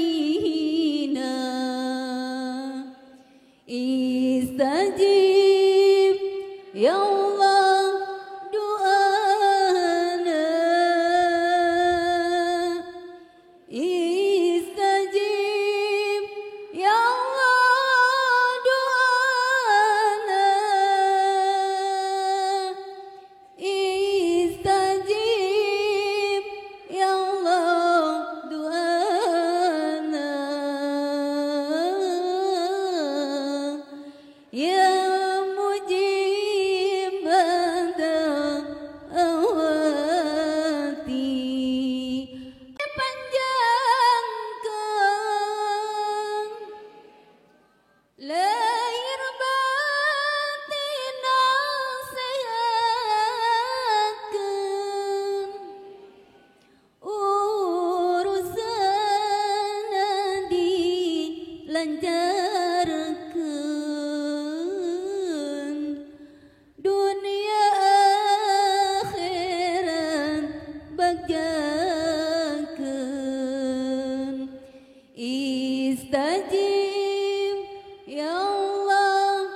Madinah. Istajib ya Allah doana, istajib ya Allah doana, istajib ya Allah doana. Ya mujib da'awati, panjangkan lahir batin nasihatkan, urusan dilancarkan, dunia akhirat bagjakan. Istajib ya Allah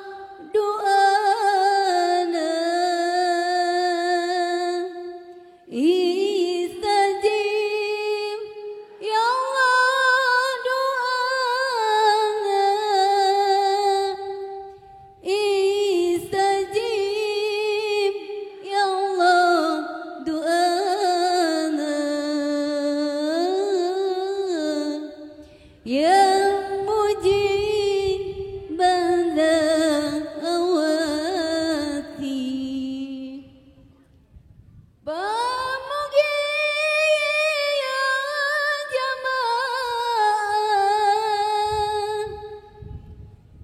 doana, istajib ya Allah doana, istajib ya Allah doana. Ya mujib da'awati. Pamugi ya jamaah,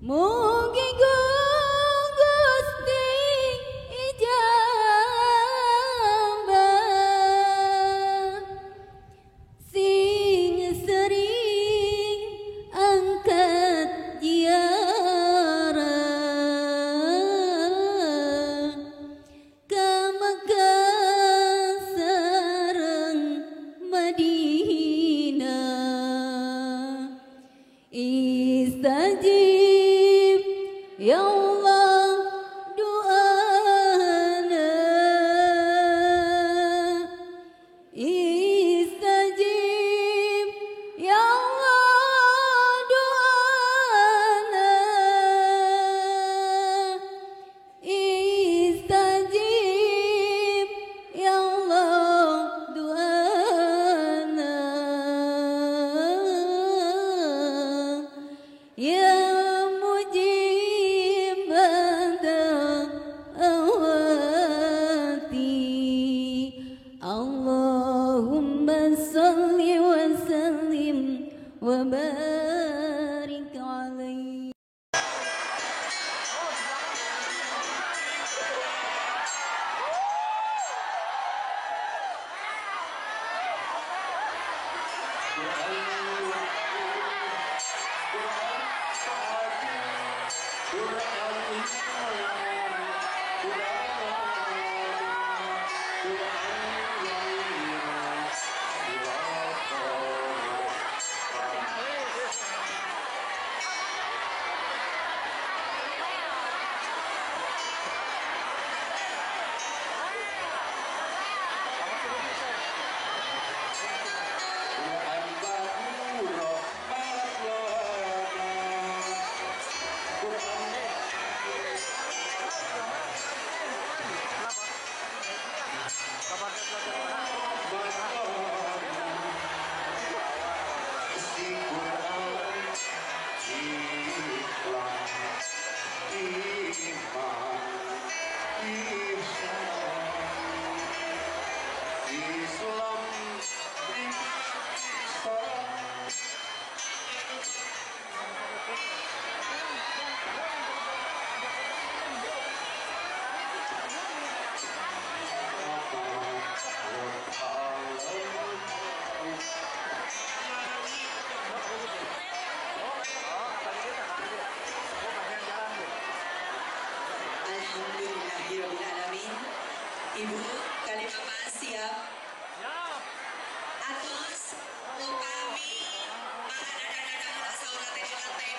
mugi Gusti ijabah, sing sering angkat ziarah ke Mekah sareng Madinah. Istajib ya Allah doana, istajib ya Allah doana, istajib ya Allah doana. Ya mujib da'awati. Allahumma salli wa sallim wa barik alaihi.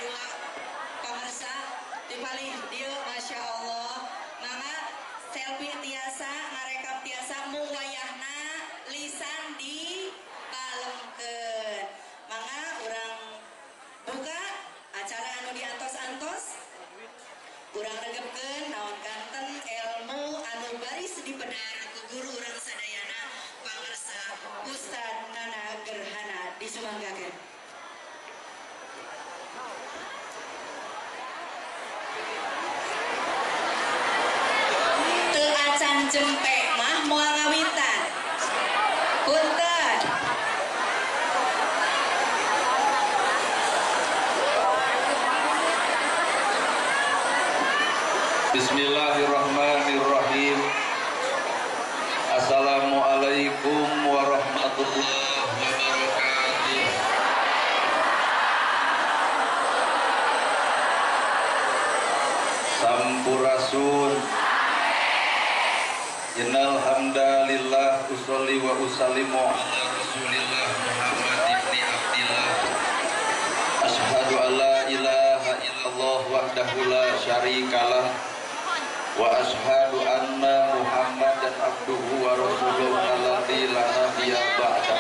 dua pemirsa di palih dieu Masya Allah. Mangga selfie tiasa, ngarekam tiasa, mung wayahna lisan di palemkeun. Mangga urang buka acara anu diantos-antos, urang regepkeun naon kanten ilmu anu baris dipedar ku guru urang sadayana pangersa Ustad Nana Gerhana disumanggakeun. Teu acan jempe mah moal ngawitan. Punten. Bismillahirrahmanirrahim. Assalamualaikum warahmatullahi wabarakatuh. Sampurasun. Innal hamdalillah usolli wa usallimu ala Rasulillah Muhammad ibni Abdillah. Asyhadu an la ilaha illallah wahdahu la syarikalah wa asyhadu anna Muhammadan abduhu wa rasuluhu alladzi la nabiyya ba'dah.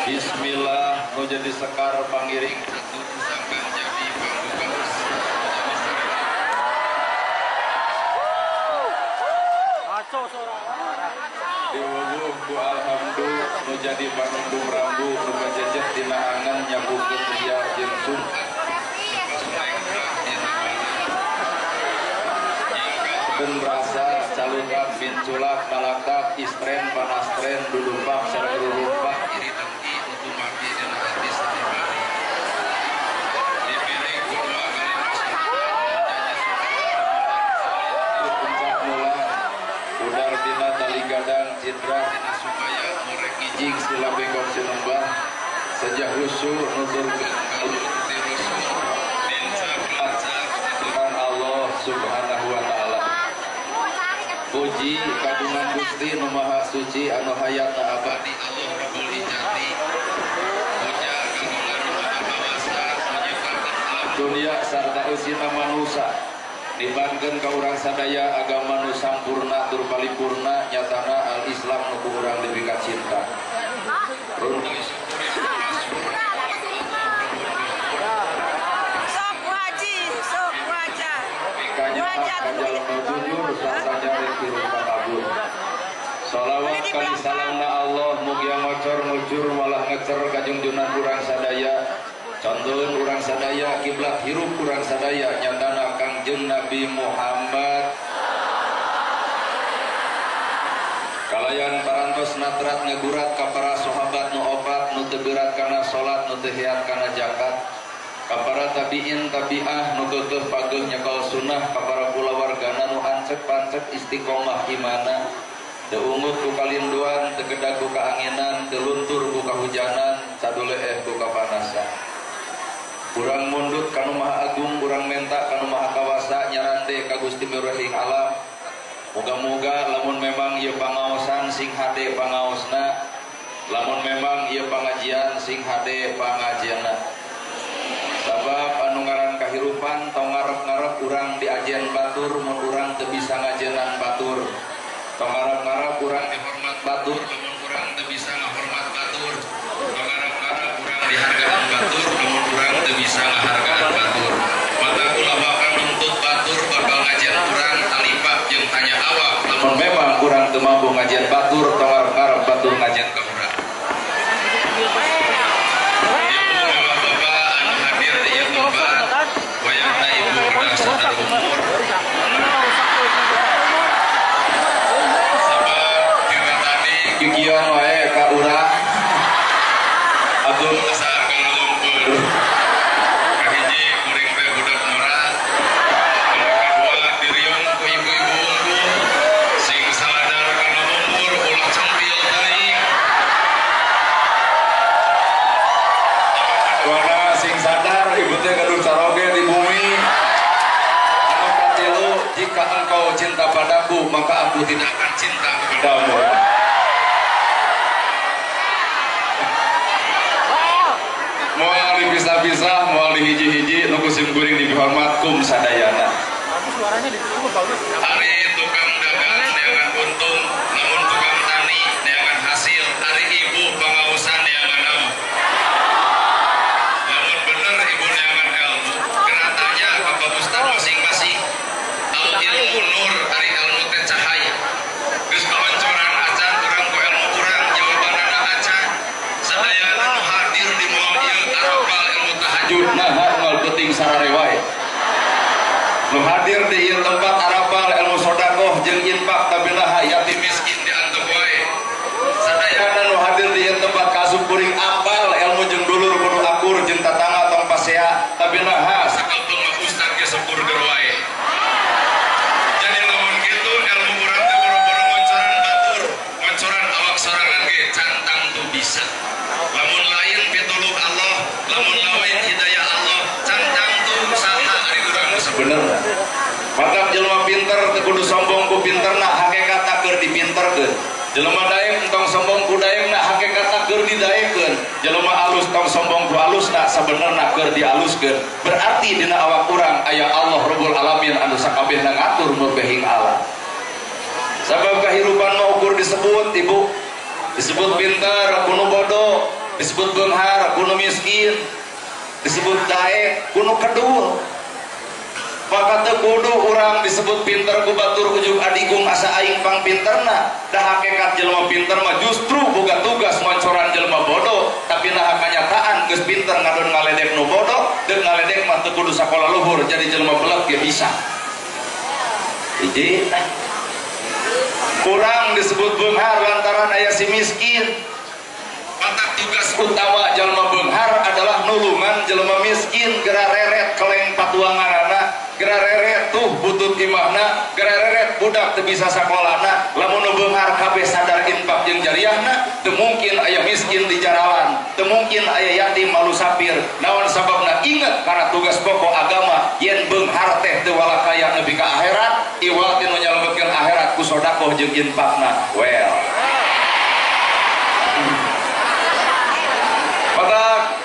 Bismillah, nu jadi sekar pangiring satu sangkan jadi pangbuka. Diwuwuh ku alhamdulillah nu jadi panundung rambu nu kajejeh dina angan nyabukeun ria jeung sumpah. Rasa calutak binculak malakak istren panastren dudupak sareng rurumpak iri dengki utu mati dina hati sanibari. Dipilih ku dua kali puncak mulang udar dina tali gadang citra dina supaya murek ngijing sila bengkok sinembah sejah husu nuturkeun galuh ti rusuh min sabla Allah subhanahu wa ta'ala. Puji kagungan Gusti nu Maha Suci anu hayata abadi Allah Rabbul Izzati. Puja kagungan nu Maha Kawasa nu nyiptakeun alam dunia sarta eusina manusa. Dibankeun ka urang sadaya agama nu sampurna tur paripurna nyatana al-Islam nu ku urang dipika cinta. Sok haji, sok wajah. Salawat kali salamna Allah mugia ngocor ngucur malah ngecer kajungjunan urang sadaya. Contohun urang sadaya kiblat hirup urang sadaya nyatana Kangjeng Nabi Muhammad. Kalayan parantos natrat ngegurat ka para sahabat nu opat nu teu berat kana salat nu teu heat kana zakat. Kapara tabiin tabiah nu keukeuh pageuh nyekal sunnah kapara kulawargana nu ancek pancek istiqomah imana teu ungut ku kalinduan teu kedag ku kaanginan teu luntur ku kahujanan saduleeh ku kapanasan. Urang mundut kanu Maha Agung, urang menta kanu Maha Kawasa nyarande ka Gusti Mirahing alam. Muga-muga lamun memang ieu pangaosan sing hade pangaosna, lamun memang ieu pangajian sing hade pangajianna. Sabab anu ngaran kahirupan tong ngarep-ngarep urang diajen batur mun urang teu bisa ngajenan batur. Tong ngarep-ngarep urang dihormat batur lamun urang teu bisa ngahormat batur. Tong ngarep-ngarep urang dihargaan batur lamun urang teu bisa ngahargaan batur. Maka ulah bakal nuntut batur bakal ngajen urang talipa jeung tanya awak lamun memang urang teu mampu ngajen batur tong ngarep-ngarep batur ngajen ka urang. Wayahna ibu kedah sadar umur. Sabab dewe tadi gigion wae ka urang. Agung asa kalulumpur. Kahiji kuring teh budak ngora. Anu kadua diriung ku ibu-ibu unggul. Sing saladar kana umur ulah cempil teuing. Wana sing sadar ibu teh gaduh caroge di bumi. Anu katilu, jika engkau cinta padaku maka aku tidak akan cinta kepadamu. Moal bisa dipisah-pisah moal dihiji-hiji nu ku sim kuring dipihormat kum sadayana. Suaranya ditutup bagus. Ari tukang dagang neangan untung, namun tukang tani neangan hasil, ari ibu pangausan neangan naon. Lamun bener ibu neangan ilmu, kena tanya ka Pak Ustad masing-masing. Al ilmu nur, ari ilmu teh cahaya. Geus kawancoran acan urang ku ilmu urang, jawabanana acan. Sadayana nu hadir di moal ieu arapal ilmu tahajud naha unggal peuting sarare wae. Nu hadir di ieu tempat arapal ilmu sodakoh jeung infak tapi naha yatim miskin diantep wae. Sadayana nu hadir di ieu tempat kasup kuring apal ilmu jeung dulur kudu akur jeung tatangga tong pasea tapi naha sakapeung mah ustad ge sepur ger wae. Jadi lamun kitu ilmu urang teh boro-boro ngoncoran batur, ngoncoran awak sorangan ge cantang tu bisa. Lamun lain pitulung Allah, lamun lain hidayah Allah, cantang tu saha ari urang nu sabenerna. Matak jelema pinter teu kudu sombong ku pinterna, hakikatna keur dipinterkeun. Jelema daek tong sombong ku daekna, hakikatna keur didaekeun. Jelema alus tong sombong ku alusna, sabenerna keur dialuskeun. Berarti dina awak urang aya Allah Rabbul Alamin anu sakabehna ngatur murbehing alam. Sabab kahirupan mah ukur disebut ibu, disebut pinter kuno bodoh, disebut beunghar kuno miskin, disebut daek kuno kedul. Maka teu kudu urang disebut pinter ku batur ujug adigung asa aing pang pinterna. Dah hakikat jelema pinter mah justru boga tugas mancoran jelema bodoh, tapi nah kanyataan geus pinter ngadon ngaledek nu bodoh, deuk ngaledek mah teu kudu sakola luhur jadi jelema beleg ge bisa. Hiji kurang disebut beunghar lantaran aya si miskin. Matak tugas utama jelema beunghar adalah nulungan jelema miskin, geura reret keleng patuanganana, geura reret tuh butut imahna, geura reret budak teu bisa sakolana. Lamun nu beunghar kabeh sadar infak jeung jariahna, teu mungkin aya miskin di jaralan, teu mungkin aya yatim malu sapir. Naon sababna? Inget karena tugas pokok agama yen beunghar teh teu walakaya nepi ka akhirat, iwal ti nu nyalametkeun akhirat ku sedekah jeung infakna. Well, matak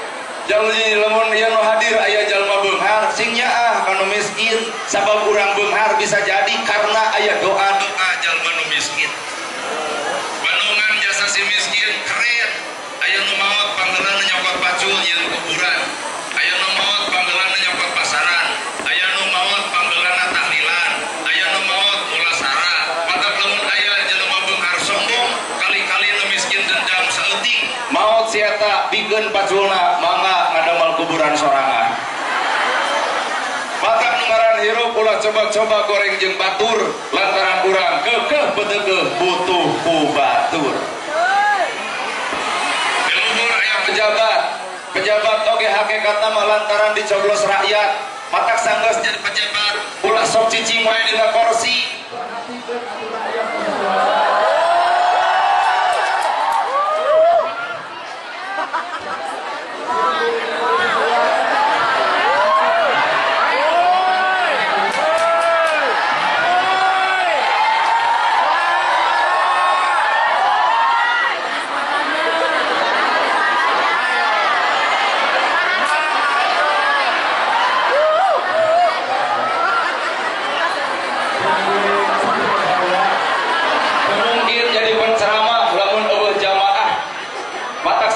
jalmi lamun ieu nu hadir aya jalma beunghar sing nyaah ka nu miskin, sabab urang beunghar bisa jadi karena aya doa-doa jalma nu miskin. Bandungan jasa si miskin keren, aya nu maot panggeulana nyokot pacul nyieun kuburan, aya nu maot panggeulana nyokot pasaran, aya nu maot panggeulana tahlilan, aya nu maot mulasara. Matak lamun aya jelema beunghar sombong, kali-kali nu miskin dendam saeutik, maot si eta bikeun paculna mangga ngadamel kuburan sorangan. Matak nu ngaran hirup ulah coba-coba goreng jeung batur lantaran urang keukeuh beuteukeuh butuh ku batur. Di luhur aya pejabat, pejabat oge hakikatna mah lantaran dicoblos rakyat. Matak sanggeus jadi pejabat ulah sok cicing wae dina kursi.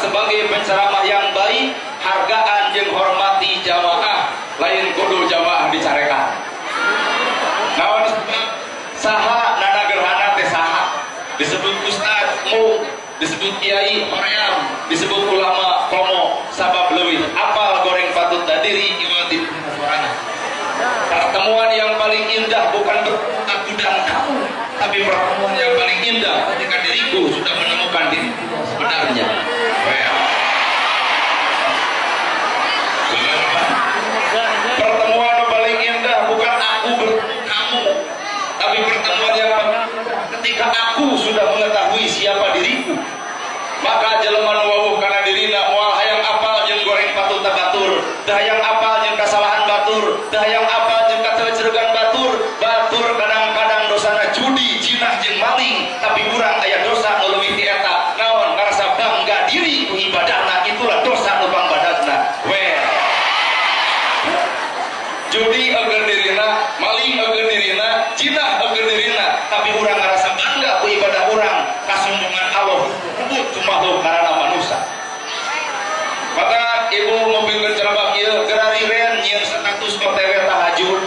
Sebagai penceramah yang baik, hargaan jeung hormati jamaah, lain kudu jamaah dicarekan. Naon sebab saha nana gerhana teh saha, disebut ustad mu, disebut kiai hoream, disebut ulama komo, sabab leuwih apal goreng patut dadiri iwati sorangan. Pertemuan yang paling indah bukan aku dan kamu, tapi pertemuan yang paling indah ketika diriku sudah menemukan diriku sebenarnya. Well, pertemuan yang paling indah bukan aku bertemu kamu, tapi pertemuan yang ketika aku sudah mengetahui siapa diriku. Maka jelema nu wawuh kana dirina moal hayang apal jeung goreng patut batur, teu hayang apal jeung kasalahan batur, teu hayang apal jeung kateuceureugan batur. Batur kadang-kadang dosana judi, jinah jeung maling, tapi urang aya dosa nu leuwih ti eta. Naon? Ngarasa bangga diri ku ibadahna, itulah dosa nu pangbadagna. Well, makhluk ngaranna manusia. Maka ibu ngupingkeun ceramah ieu geura riren nyieun status OTW tahajud.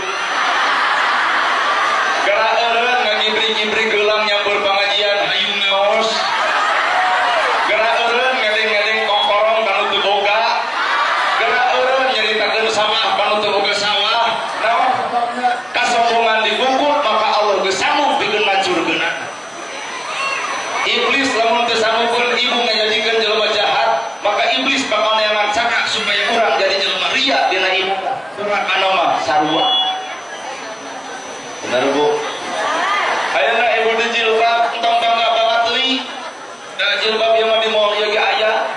Geura eureun ngagibri-gibri geulang nyampur pangajian hayu ngaos. Geura eureun ngedeng-ngedeng kongkorong kanu teu boga. Geura eureun nyaritakeun sawah kanu teu boga sawah. Naon sababna? Kasombongan dibungkut maka Allah geus sanggup pikeun ngancurkeunana. Iblis lamun teu sanggupeun ibu ngajadikeun jelema jahat, maka iblis bakal neangan cara supaya urang jadi jelema ria dina ibadah. Surah mah sarua. Benar Bu? Ayeuna ibu di jilbab entong bangga banget teuing. Da jilbab ieu mah di mall ieu ge aya.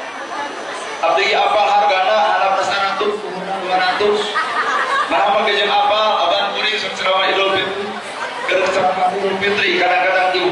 Abdi ge apal hargana handapna 100, 200. Nah mah ge jeung apal abang kuring sok ceramah Idul Fitri. Keur ceramah Idul Fitri kadang-kadang ibu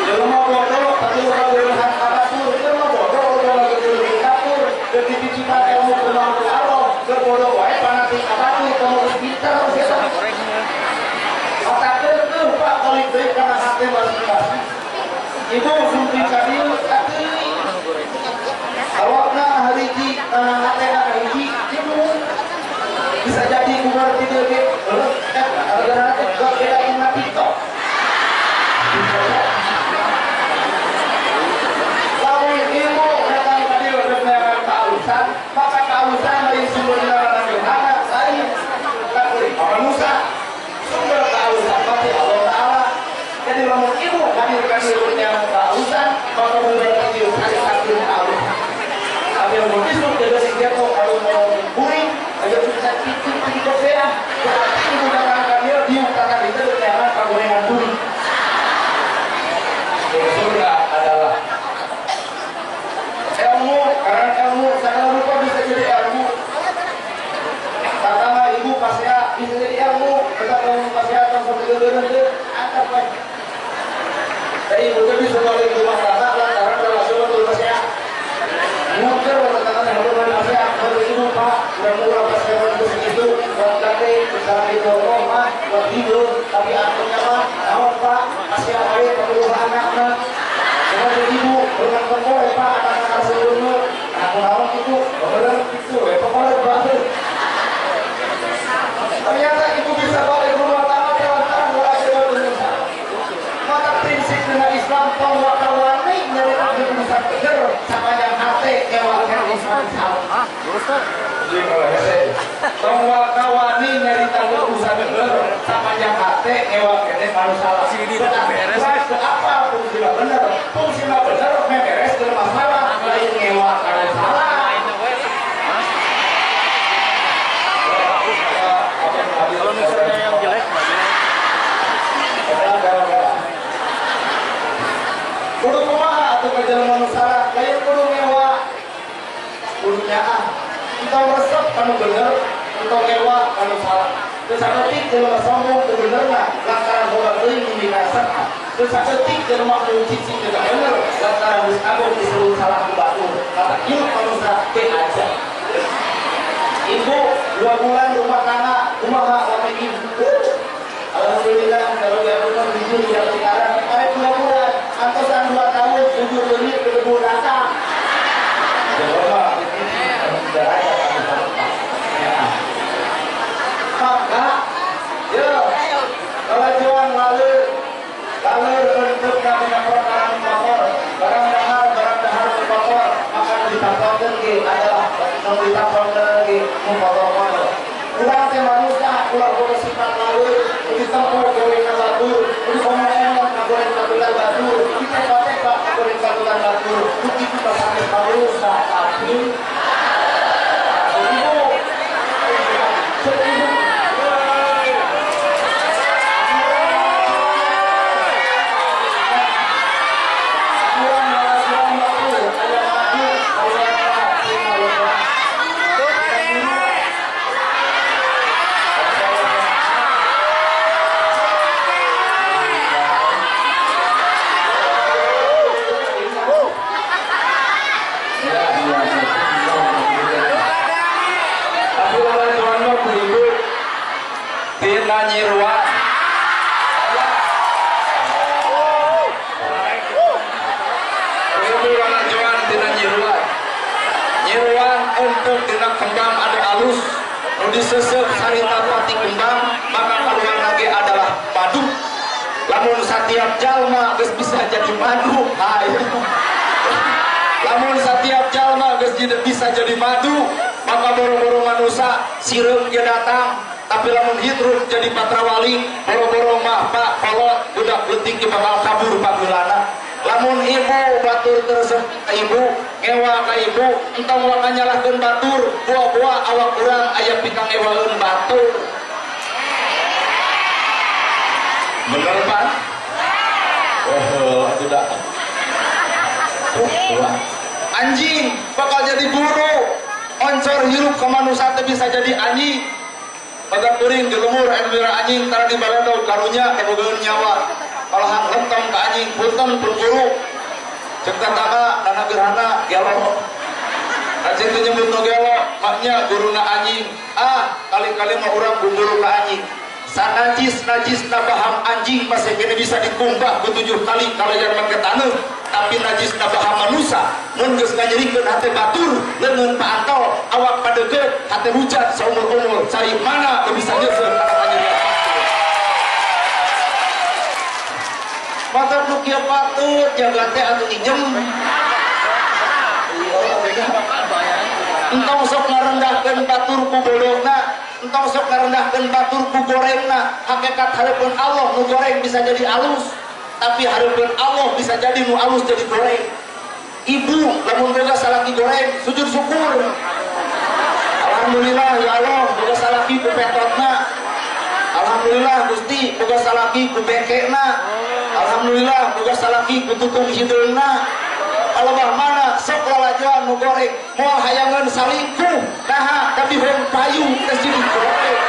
Jelema bodoh tapi Ibu sumping ka dieu atuh. Awakna hariji hatena hiji ibu bisa jadi umur tidur ge gara-gara beda imah TikTok. Lamun ibu datang ka dieu rek neangan kaalusan, maka kaalusan lain sumber dina lain kuring manusia. Sumber kaalusan pasti Allah Ta'ala. Jadi lamun ibu hadir ka dieu neangan kaalusan, maka bubar ieu satu kaalusan. Tapi lamun isuk jaga sing jatuh kalau mau kuring aja bisa titik titik ya. Berarti ibu datang ka dieu diuk kana dieu neangan kagorengan kuring. Surga adalah ilmu, karena ilmu segala rupa bisa jadi ilmu. Pertama ibu pasea bisa jadi ilmu, tetap ilmu pasea atau seperti atau apa. Tapi ibu itu bisa balik rumah tangga lantaran relasi betul pasea. Muter tentang hubungan pasea, kalau ibu pak murah pasea itu segitu, buat gade misalnya itu rumah, buat tidur, tapi akhirnya mah, naon pak pasea baik perlu anaknya. Sebagai ibu, bukan kempor pak anak-anak sebelumnya, aku naon itu, bener itu, pokoknya banget. Ternyata ibu bisa balik rumah tangga lantaran relasi betul. Maka prinsip dengan Islam tong wakawani nyari urusan bener sama yang hati ngewakan Islam salah. Tong wakawani nyari urusan bener sama yang hati ngewakan Islam salah. Beres apa fungsi bener? Fungsi bener meberes bermasalah lain ngewakan salah. Kalau misalnya yang jelek kudu kumaha atuh ka jelema nu salah, lain kudu ngewa. Kudu nyaah. Entong resep kanu bener, entong ngewa kanu salah. Teu saeutik jelema sombong teu benerna lantaran boga teuing nu dikaresepna. Teu saeutik jelema nu cicing teu bener lantaran geus agung disebut salah ku batur. Kata ieu manusia teu aja. Ibu 2 bulan rumah tangga, kumaha lami ibu. Alhamdulillah kalau dia rumah jujur tidak sekarang, karena 2 bulan, antosan 2 tahun jujur leungit ke debu rasa. Jelema ini maka, yo, kalajuan lalu untuk kami perkara motor, barang dahar kotor, maka ditampilkan ke adalah ditampilkan lagi motor-motor. Kurang teh manusia, kurang boga sifat lalu, ditempur gorengan batur, diomong-omong ngagoreng baturan batur, ditembak-tembak ngagoreng baturan batur, begitu pasangnya manusia tapi ibu, ibu. Untuk dina kembang anu alus nu disesep sarita pati kembang maka kaluar lagi adalah madu. Lamun satiap jalma geus bisa jadi madu, hayo. Lamun satiap jalma geus bisa jadi madu, maka boro-boro manusia sireum ge datang. Tapi lamun hitruk jadi patrawali, boro-boro mah pak kolot budak leutik ge bakal kabur pageulana. Lamun ibu batur teresep ka ibu, ngewa ka ibu, entong waka nyalahkeun batur, buah-buah awak urang aya pikangewaeun batur. Bener Pak? Oh, tidak. Anjing bakal jadi guru, oncor hirup ka manusia teh bisa jadi anjing. Baga kuring di lemur anu mira anjing tara dibaledog karunya kabogaeun nyawa. Kalahan lentong ka anjing punten pun guru. Ceuk tatangga dana gerhana gelo. Anjing teh nyebut nu gelo, maknya guruna anjing. Ah, kali-kali mah urang guru ka anjing. Sanajis-najis nabaham anjing masih kena bisa dikumbah ku 7 kali kalayan make taneuh, tapi najis nabaham manusa mun geus nganyerikeun hate batur, leungeun paantol, awak padeget, hate hujat saumur-umur, cai mana teu bisa nyeuseuh kana kanyerian. Mata nu kieu patut jaga teh atuh ijem. Entong sok ngarendahkeun batur ku bodona, entong sok ngarendahkeun batur ku gorengna. Hakikat hareupeun Allah nu goreng bisa jadi alus, tapi hareupeun Allah bisa jadi nu alus jadi goreng. Ibu lamun boga salaki goreng sujud syukur. Alhamdulillah ya Allah boga salaki ku petotna. Alhamdulillah Gusti boga salaki ku bekekna. Alhamdulillah boga salaki ku tutung hideungna. Alabah mana sok lalajoan nu goreng moal hayangeun salingkuh naha tapi hoyong payu geus jadi goreng.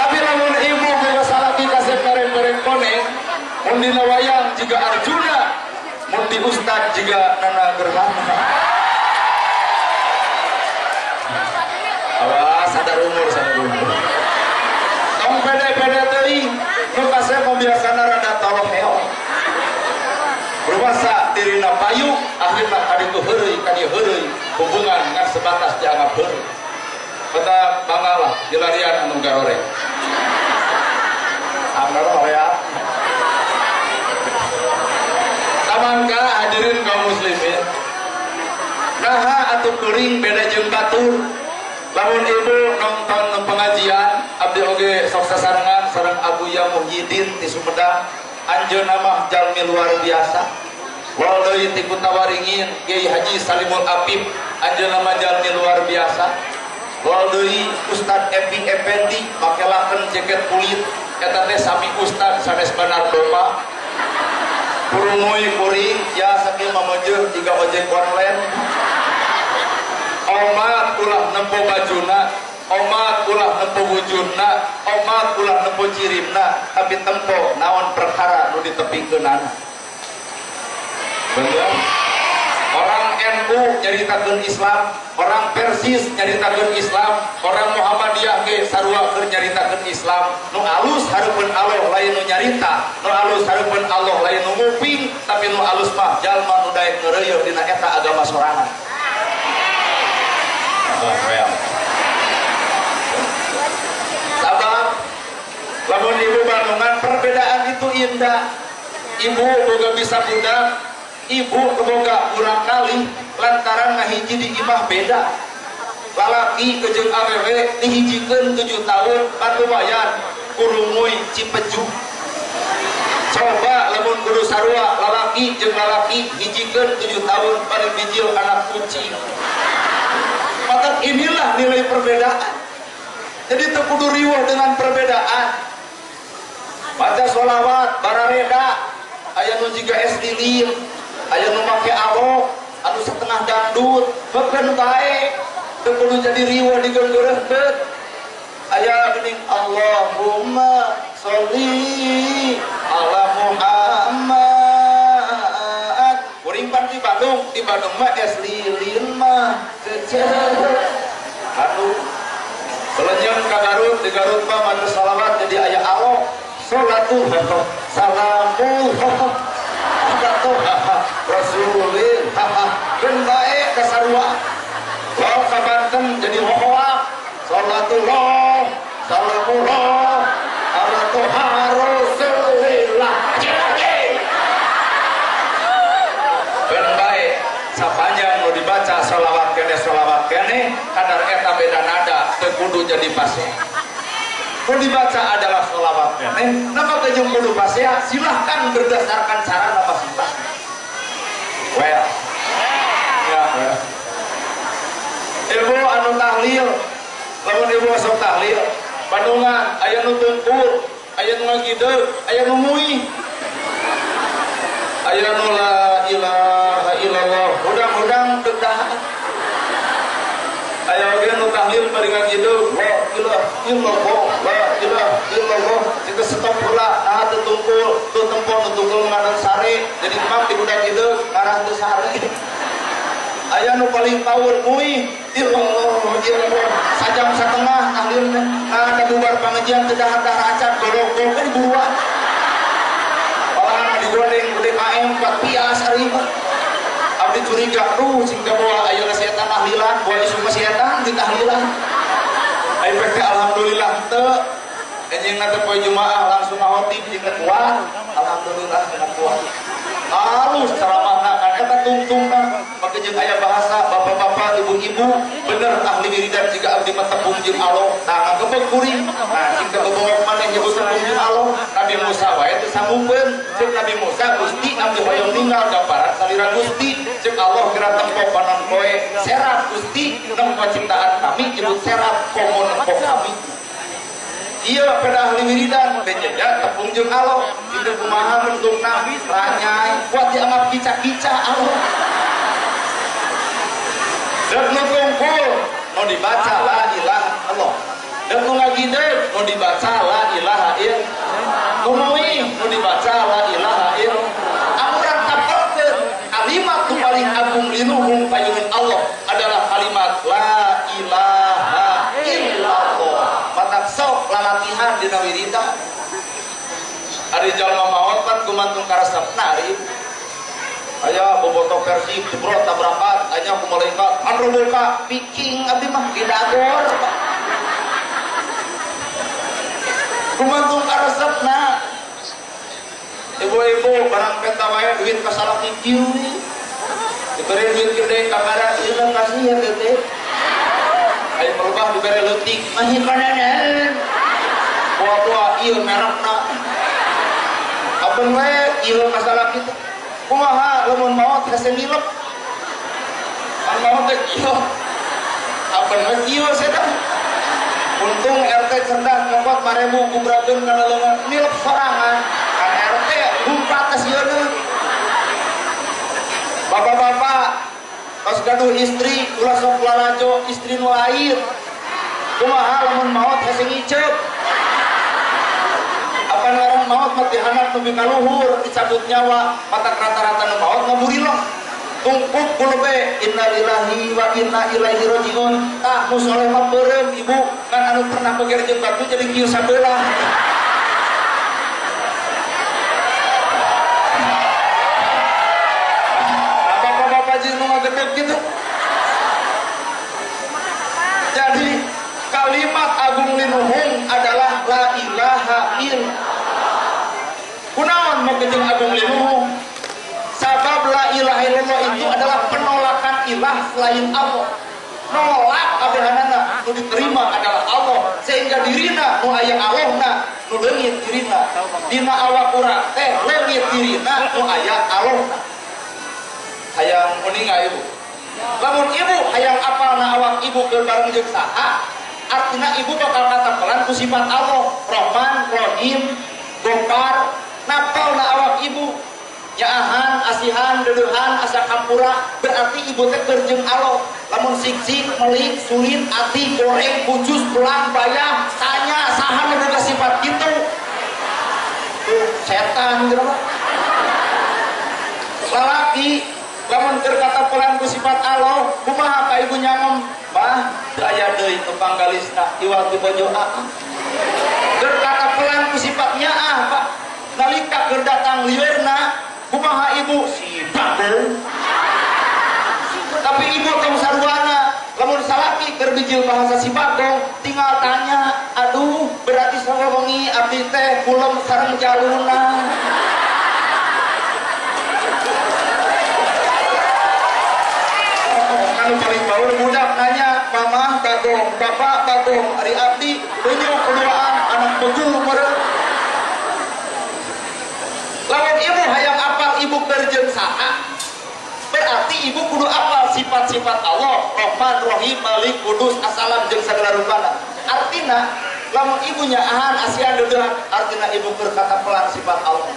Tapi lamun ibu boga salaki kasep mereng-mereng koneng, mun dina wayang jiga Arjuna, mun di ustad jiga Nana Gerhana. Awas sadar umur, sadar umur. Tong pede-pede teuing nu kasep biasana rada toloheok. Rumasa dirina payu akhirna kaditu heureuy kadieu heureuy hubungan ngan sebatas dianggap heureuy. Tetap banggalah dilarian anu garoreng. Anggar hoream. Tamangka hadirin kaum muslimin. Naha atuh kuring beda jeung batur. Lamun ibu nonton pengajian abdi oge sok sasarengan sareng Abuya Muhyiddin di Sumedang. Anjeunna mah jalmi luar biasa. Wal deui ti Kutawaringin Kiai Haji Salimul Apip anjeunna mah jalmi luar biasa. Wal deui Ustad Epi Effendi make laken jaket kulit eta teh sami ustad sanes Banar Doma. Kurumui kuring ya sakieu mameujeuh jiga ojek online. Omat ulah nempo bajuna, omat ulah nempo wujudna, omat ulah nempo cirimna, tapi tempo naon perkara nu ditepikeunana. Bener? Orang NU nyaritakeun Islam, orang Persis nyaritakeun Islam, orang Muhammadiyah ge sarua keur nyaritakeun Islam. Nu alus hareupeun Allah lain nu nyarita, nu alus hareupeun Allah lain nu nguping, tapi nu alus mah jalma nu daek ngeureuyeuh dina eta agama sorangan. Sabab lamun ibu Bandungan perbedaan itu indah. Ibu boga bisa budak, ibu boga kurang kali lantaran ngahiji di imah beda. Lalaki kejeung awewe dihijikeun 7 tahun pan lumayan kurumuy cipeju. Coba lamun kudu sarua lalaki jeung lalaki hijikeun 7 tahun paling bijil anak kucing. Maka inilah nilai perbedaan. Jadi teu kudu riweuh dengan perbedaan. Baca sholawat barareda, aya nu jiga es lilin, aya nu make alok, anu setengah dangdut, beukeun bae. Teu kudu jadi riweuh digeunggeureuhkeun. Aya geuning Allahumma sholli ala Muhammad. Kuring pan di Bandung mah es lilin mah aduh belenyeng ka Garut, di Garut mah maca sholawat jadi aya alok. Sholatu salamu ala Rasulillah keun bae ka sarua. Law ka Banten jadi hohoak. Sholatullah salamullah ala Rasulillah. Keun bae sapanjang nu dibaca sholawat kene kadar eta beda nada teu kudu jadi pasea. Nu dibaca adalah sholawat kene, napa teh jeung kudu pasea? Silahkan berdasarkan cara masing-masing. Well. Ya, well. Ibu anu tahlil, lamun ibu sok tahlil, Bandungan aya nu tungkur, aya nu ngagideug, aya nu muih. Aya nu la ilaha illallah, hudang-hudang teu tahan. Aya oge nu tahlil bari ngagideug, la ilaha illallah, la ilaha illallah, cik stop heula, naha teu tungkul, teu tempo nu tungkul ngaran sare, jadi emang di budak hideung ngarah teu sare. Aya nu paling power muih illallah illallah sajam setengah tahlil. tahlil teh. Nah, bubar pangajian teu dahar-dahar acan golok-golok kan diburuan. Malahan digoreng ku DKM 4 pias ari mah. Abdi curiga, duh cing teh bawa ayeuna setan tahlilan, bawa isu mah setan ditahlilan. Ayo teh alhamdulillah teu. Anjing teh poe Jumaah langsung ngahotib jeung kuat. Alhamdulillah kena kuat. Halus ceramahna kan eta tungtungna make jeung aya bahasa bapak-bapak ibu-ibu bener ahli wiridan jika abdi mah tepung jeung Allah tah ngagebeg kuring nah cing teu bobok maneh nyebut tepung jeung Allah Nabi Musa wae teu sanggupeun ceuk Nabi Musa Gusti abdi hoyong ninggal gambaran salira Gusti ceuk Allah geura tempo panon poe serat Gusti nempo ciptaan kami nyebut serat komo nempo kami. Iya pada ahli wiridan bejaja tepung jeung Allah itu kumaha bentukna ranyai kuat dianggap kica-kica Allah. Dek nu tungkul nu dibaca la ilaha illallah. Dek nu ngagideg nu dibaca la ilaha illallah. Nu meuih nu dibaca la ilaha illallah. Amuran tapelkeun kalimat nu paling agung liluhung payungan Allah adalah kalimat la ilaha illallah. Matak sok lalatihan dina wiridan. Ari jalma maot pan gumantung karesepna ari. Aya bobotoh Persib jebrot tabrakan aya ku malaikat anroboka viking abdi mah di dagor. Gumantung karesepna. Ibu-ibu barang penta wae duit ka salaki kieu. Dibere duit gede ka kada ieu kasih ya teteh. Ayo berubah dibere leutik mah kananan. Buah-buah ieu merekna. Aben we ieu masalah kita. Kumaha lamun maot hese nilep. Kan maot teh ieu. Aben we ieu setan. Untung RT cerdas nyokot 5000 kubrakeun kana leungeun nilep sorangan. Kan RT lumpat ka sieun. Bapak-bapak pas gaduh istri ulah sok lalajo istri nu lain. Kumaha lamun maot hese ngiceup. Apa ngaran maot mah dihanap nepi ka luhur dicabut nyawa matak rata-rata nu maot ngaburilok. Tungkuk kulube innalillahi wa inna ilaihi rajiun. Tah nu soleh mah beureum ibu kan anu pernah beger jeung batu jadi kieu sabelah. Gitu. Jadi kalimat agung linuhung adalah la ilaha illallah. Kunaon make jeung agung linuhung? Sabab la ilaha illallah itu adalah penolakan ilah selain Allah. Nolak abehanana nu diterima adalah Allah sehingga dirina nu aya Allahna nu leungit dirina. Dina awak urang teh leungit dirina nu aya Allahna. Hayang uninga ibu. Lamun ibu hayang apalna awak ibu keur bareng jeung saha, artina ibu bakal katempelan ku sifat Allah, Rahman, Rahim, Gofar, napalna awak ibu. Nyaahan, asihan, deudeuhan, asa kampura, berarti ibu teh keur jeung Allah. Lamun sik-sik, melik, sulit, ati, goreng, pucus, belang, bayah, tanya saha nu boga sifat kitu. Tuh setan jelema. Lalaki lamun keur katapelan ku sifat Allah, kumaha ka ibu nyangem? Bah, teu aya deui nu panggalisna iwal ti bojo aa. Keur katapelan ku sifat nyaah, Pak. Nalika keur datang lieurna, kumaha ibu? Sifat deui. Tapi ibu tong saruana, lamun salaki keur bijil bahasa si bagong, tinggal tanya, aduh, berarti sawengi abdi teh kulem sareng jaluna. Anu paling baur budak nanya, mamah bagong, bapak bagong, ari abdi tunjuk keduaan anak begu meureun. Lamun ibu hayang apal ibu keur jeung saha, berarti ibu kudu apal sifat-sifat Allah, Rahman, Rahim, Malik, Kudus, Assalam jeung sagala rupana. Artina lamun ibu nyaahan asihan deudeuhan, artina ibu keur katapelan sifat Allah.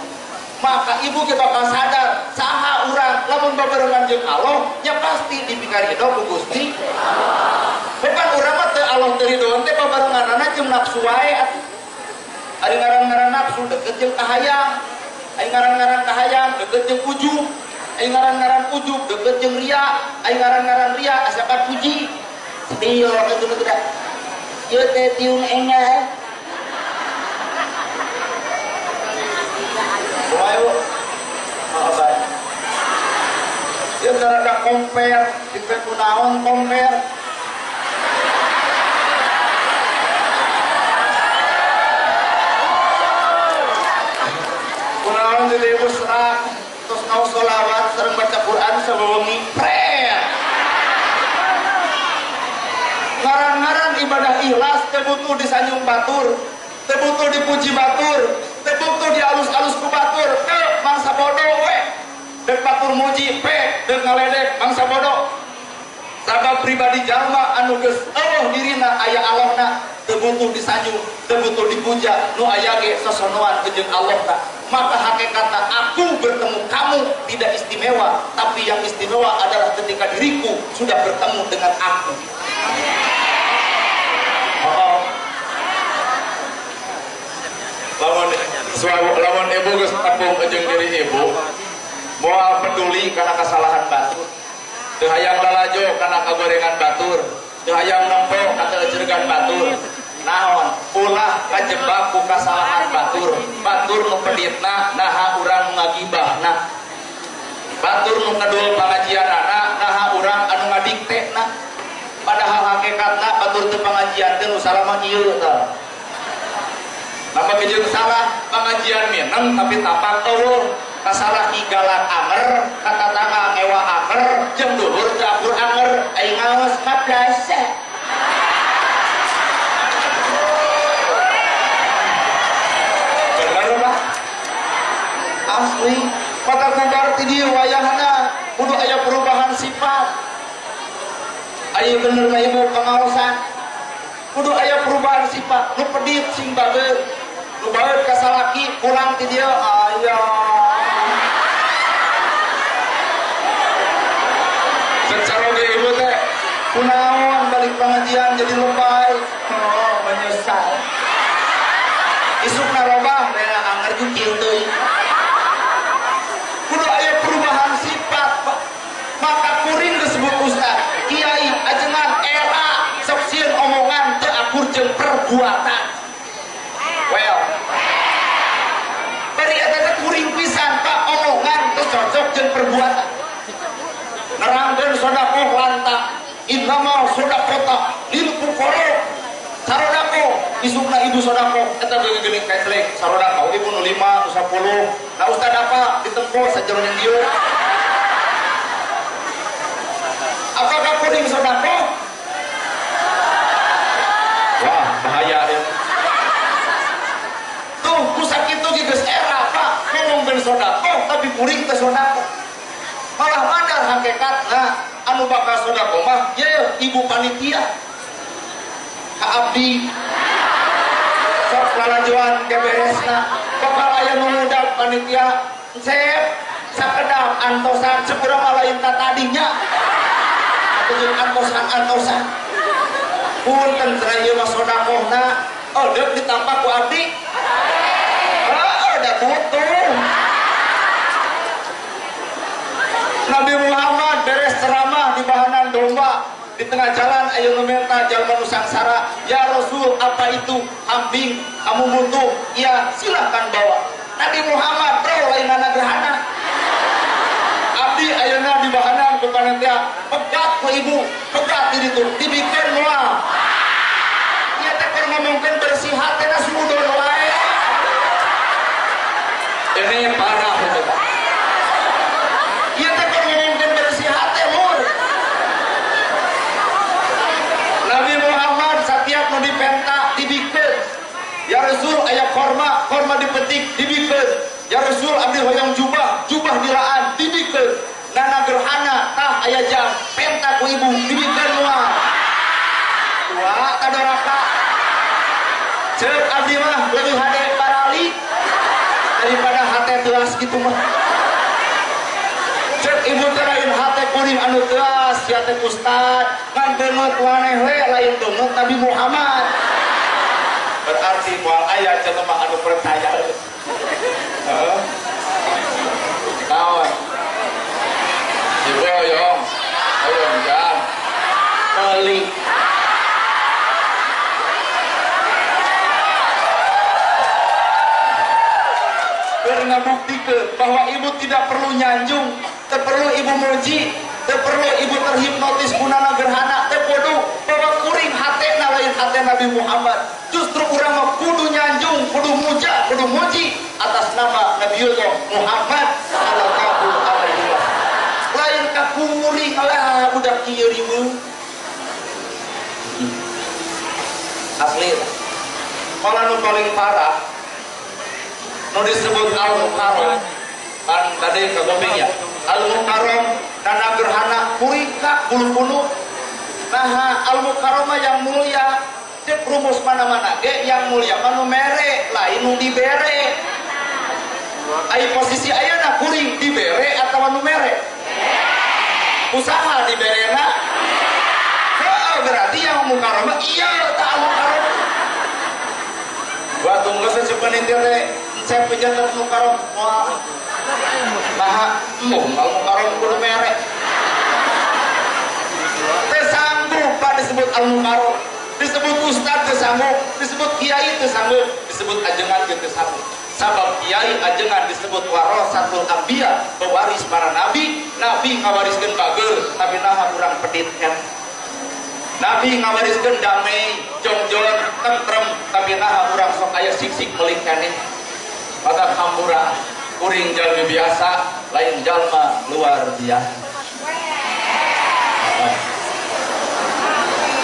Maka ibu kita bakal sadar saha urang lamun babarengan jeung Allah nya pasti dipikarido ku Gusti. Bukan urang mah teu Allah teu ridoan teh babarenganana jeung nafsu wae atuh. Ari ngaran-ngaran nafsu deket jeung kahayang, ari ngaran-ngaran kahayang deket jeung ujub, ari ngaran-ngaran ujub deket jeung ria, ari ngaran-ngaran ria asa puji. Sedih orang itu tidak. Ieu teh tiung enggal. Kumaha ibu? Maaf. Ieu rada compare, tipe kunaon compare. Kunaon jadi ibu serak, terus ngaos sholawat, sareng baca Quran sawewengi pret. Ngarang-ngarang ibadah ikhlas teu butuh disanjung batur, teu butuh dipuji batur, teu butuh dialus-alus ku batur, teu mangsa bodoh we. Deuk batur muji pe, deuk ngaledek mangsa bodoh. Sabab pribadi jalma anu geus eueuh dirina aya Allahna, teu butuh disanjung, teu butuh dipuja, nu aya ge sosonoan jeung Allahna. Maka hakikatna aku bertemu kamu tidak istimewa, tapi yang istimewa adalah ketika diriku sudah bertemu dengan aku. Oh. Lamun ibu geus tepung jeung diri ibu, moal peduli kana kesalahan batur. Teu hayang lalajo kana kagorengan batur, teu hayang nempo ka teu batur. Naon ulah kajebak ku kasalahan batur. Batur nu peditna naha urang ngagibahna. Batur nu kadul pangajianana naha urang anu ngadiktekna. Padahal hakikatna batur teu pangajian teh nu salah mah ieu tah. Napa jeung salah pangajian mineng tapi tapak eueuh. Kasalah galak anger, ka tatangga ngewa anger, jeung dulur teu akur anger, aing ngaos madrasah. Bener Pak? Asli, maka kubar ti dieu wayahna kudu aya perubahan sifat. Aya bener mah ibu pengaosan. Kudu aya perubahan sifat, nu pedit sing bageut. Nu baeut ka salaki pulang ti dieu aya. Secara ge ibu teh kunaon balik pengajian jadi lebay. Oh, menyesal. Isuk narobah bena anger jeung kieu teuing. Kudu aya perubahan sifat, Pak. Maka kuring disebut ustad, kiai, ajengan, era, sok sieun omongan teu akur jeung perbuatan. Well. Bari eta teh kuring pisan, Pak, omongan teu cocok jeung perbuatan. Nerangkeun sedekah lantak, innama sedekah lil fuqara. Sarodako, isukna ibu sodako, eta ge geuning ketlek, sarodako ibu nu 5, nu 10. Nah ustad apa ditempo sajeroning dieu. Apakah kuring sodako? Wah, bahaya ya. Tuh, ku sakitu ge geus era, Pak, ngomongkeun sodako tapi kuring teh sodako. Malah mandar hakikatna anu bakal sodako mah ye ibu panitia. Ka abdi sok lalajoan keberesna bakal aya mengundang panitia cep sakedap antosan cep urang mah lain tadinya atuh jeung antosan-antosan punten cenah ieu mah sodakohna oh deuk ditampak ku abdi heeh da butuh. Nabi Muhammad beres ceramah di bahanan domba di tengah jalan ayo ngementa jalma nu sangsara, ya Rasul apa itu kambing kamu butuh? Ya silahkan bawa. Nabi Muhammad bro lain nana gerhana. Abdi ayeuna di bahanan ku panitia pegat ku ibu, pegat di ditu dibikeun moal. Ieu teh keur ngomongkeun bersih hatena sudon wae. Ini parah itu. Ieu teh keur ngomongkeun bersih hate lur. Nabi Muhammad setiap nu dipenta dibikeun. Ya Rasul aya korma, korma dipetik dibikeun. Ya Rasul abdi hoyong jubah, jubah diraan dibikeun. Nana gerhana tah aya jam, penta ku ibu dibikeun moal. Dua kadoraka. Ceuk abdi mah leuwih hade parali daripada hate teuas kitu mah. Cek ibu teh lain hate kuring anu teuas, sia teh ustad, ngan beungeut waneh we lain beungeut Nabi Muhammad. Berarti moal aya jelema anu percaya. Heeh. Naon? Ibu hoyong, hoyong jam. Meuli. Keur ngabuktikeun bahwa ibu tidak perlu nyanjung, teu perlu ibu muji, teu perlu ibu terhipnotis kunana gerhana, teu kudu bahwa kuring hatena lain hate Nabi Muhammad. Justru urang mah kudu nyanjung, kudu muja, kudu muji atas nama Nabiullah Muhammad sallallahu alaihi wasallam. Lain ka kuring lah budak kieu ribu. Asli. Malah nu paling parah nu disebut al-mukarram kan tadi kagobing ya. Al-mukarram dana gerhana kuring ka bulu-bulu. Nah, al-mukarram yang mulia cek rumus mana-mana ge yang mulia mah nu mere lain nu dibere. Ai posisi ayeuna kuring dibere atawa nu mere? Usaha diberena. Heeh, berarti yang mukarram iya ta al-mukarram. Gua tunggu secepeun teh saya pejabat mukarram moal. Nah, embung al-mukarram kudu mere. Teu sanggup pak disebut al-mukarram, disebut ustad teu sanggup, disebut kiai teu sanggup, disebut ajengan ge teu sanggup. Sabab kiai ajengan disebut warasatul anbiya, pewaris para nabi. Nabi ngawariskeun bager, tapi naha urang pedit kan. Nabi ngawariskeun damai, jongjon, tentrem, tapi naha urang sok aya sik-sik meuli keneh. Maka hampura kuring jalmi biasa, lain jalma luar biasa.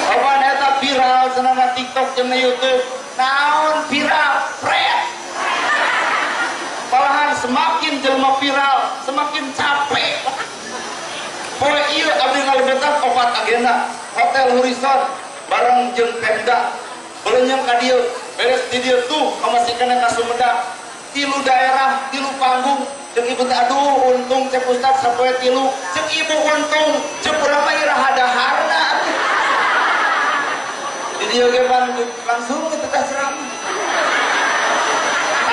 Kapan eta viral cenah TikTok jeung YouTube? Naon viral? Pret. Malahan semakin jelma viral, semakin capek. Poe ieu abdi ngalebetan opat agenda Hotel Horizon bareng jeung Pemda. Beuleunyeung ka dieu, beres di dieu tuh masih kena ka Sumedang. Tilu daerah, tilu panggung. Ceuk ibu teh aduh untung cek ustad sapoe tilu. Ceuk ibu untung, ceuk urang mah iraha daharna. Di dieu ge langsung teh ceramah.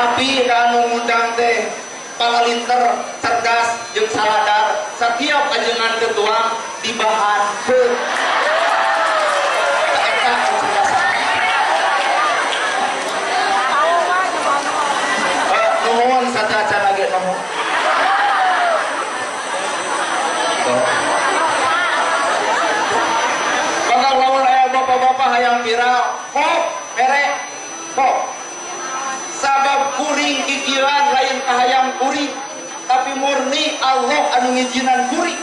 Tapi anu ngundang teh pangalinter, cerdas, jeung saladar. Setiap ajengan ketuang dibahankeun. Eta kecerdasan. Nuhun sacacan lagi nuhun. Bakal lamun aya bapak-bapak hayang viral, kok mere kok. Sabab kuring kikiran lain kahayang kuring, tapi murni Allah anu ngijinan kuring.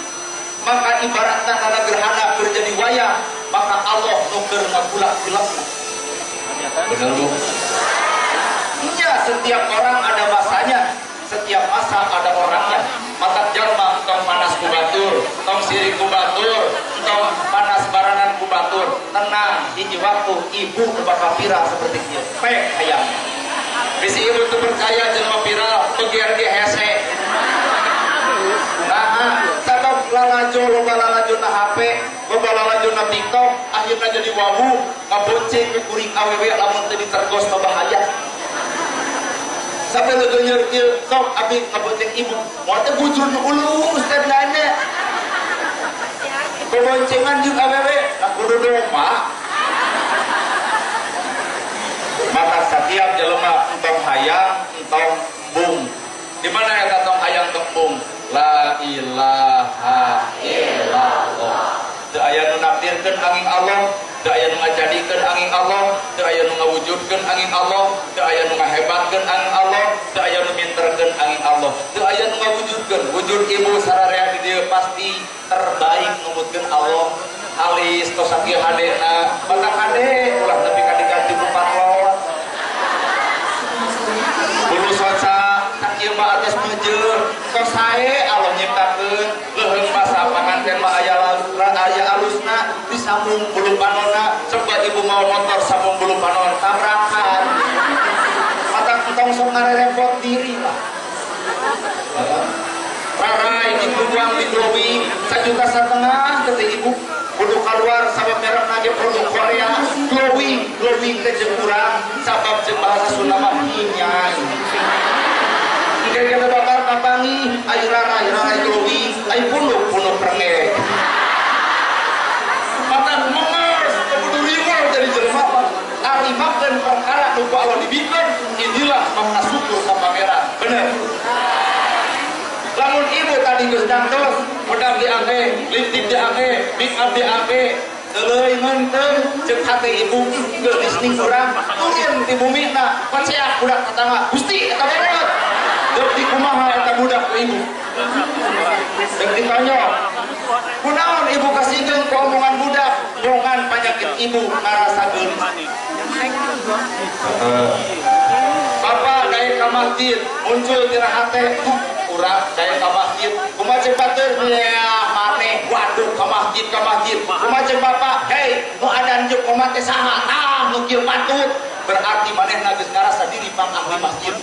Maka ibaratna kana gerhana keur jadi wayang, maka Allah nu keur ngagulak-gulakna. Bener Bu? Iya, setiap orang ada masanya, setiap masa ada orangnya. Mata jalma tong panas ku batur, tong sirik ku batur, tong panas baranan ku batur. Tenang, hiji waktu ibu bakal viral seperti ieu. Pek hayang. Bisi ibu teu percaya jelema viral, bagian ge hese. Nah, sabab lalajo loba lalajo na HP, loba lalajo na TikTok, akhirnya jadi wawu, ngabonceng ke kuring awewe lamun teu ditergos mah bahaya. Sampai legeunyer kieu sok abdi ngabonceng ibu, moal teh bujur nu ulu ustad nanya. Boboncengan jeung awewe, nah kudu domba. Maka setiap jelema entong hayang, entong embung. Di mana eta tong hayang tong embung? La ilaha illallah. Teu aya nu nakdirkeun angin Allah, teu aya nu ngajadikeun angin Allah, teu aya nu ngawujudkeun angin Allah, teu aya nu ngahebatkeun angin Allah, teu aya nu minterkeun angin Allah, teu aya nu ngawujudkeun. Wujud ibu sararea di dieu pasti terbaik numutkeun Allah. Alis tos sakieu hadena, mata hade ulah nepi ka diganti ku patlon. Bulu soca sakieu mah atos meujeuh, tos sae Allah nyiptakeun, leuheung basa panganten mah aya alusna, disambung bulu panonna, coba ibu mau motor sambung bulu panon tabrakan. Mata entong sok ngarerepot diri lah. Rarai dikubuang di glowing 1,5 juta kata ibu kudu keluar sabab merek nage produk Korea glowing glowing teh jeung urang sabab jeung bahasa Sunda mah hinyai. Engke kita bakal kapangi ai rarai rarai glowing ai punuk punuk rengek. Mata menges kudu riweuh jadi jelema arimakeun perkara nu ku Allah dibikeun inilah makna syukur ka Pangeran. Bener. Sing geus dangdos, bedak diangge, liptik diangge, make up diangge, teuleui ngeunteung ceuk hate ibu geulis ning urang turun ti bumina paceak budak tetangga. Gusti eta berat. Deuk dikumaha eta budak ku ibu. Deuk ditanya, kunaon ibu kasihkeun ku omongan budak, bongan panyakit ibu ngarasa geulis. Bapak daek ka masjid, muncul tina hate, urang daek ka masjid, kumaha ceuk batur, ya maneh waduh ka masjid ka masjid. Kumaha ceuk bapak, hei nu adan jeung kumaha teh saha? Tah nu kieu patut. Berarti manehna geus ngarasa diri pang ahli masjid.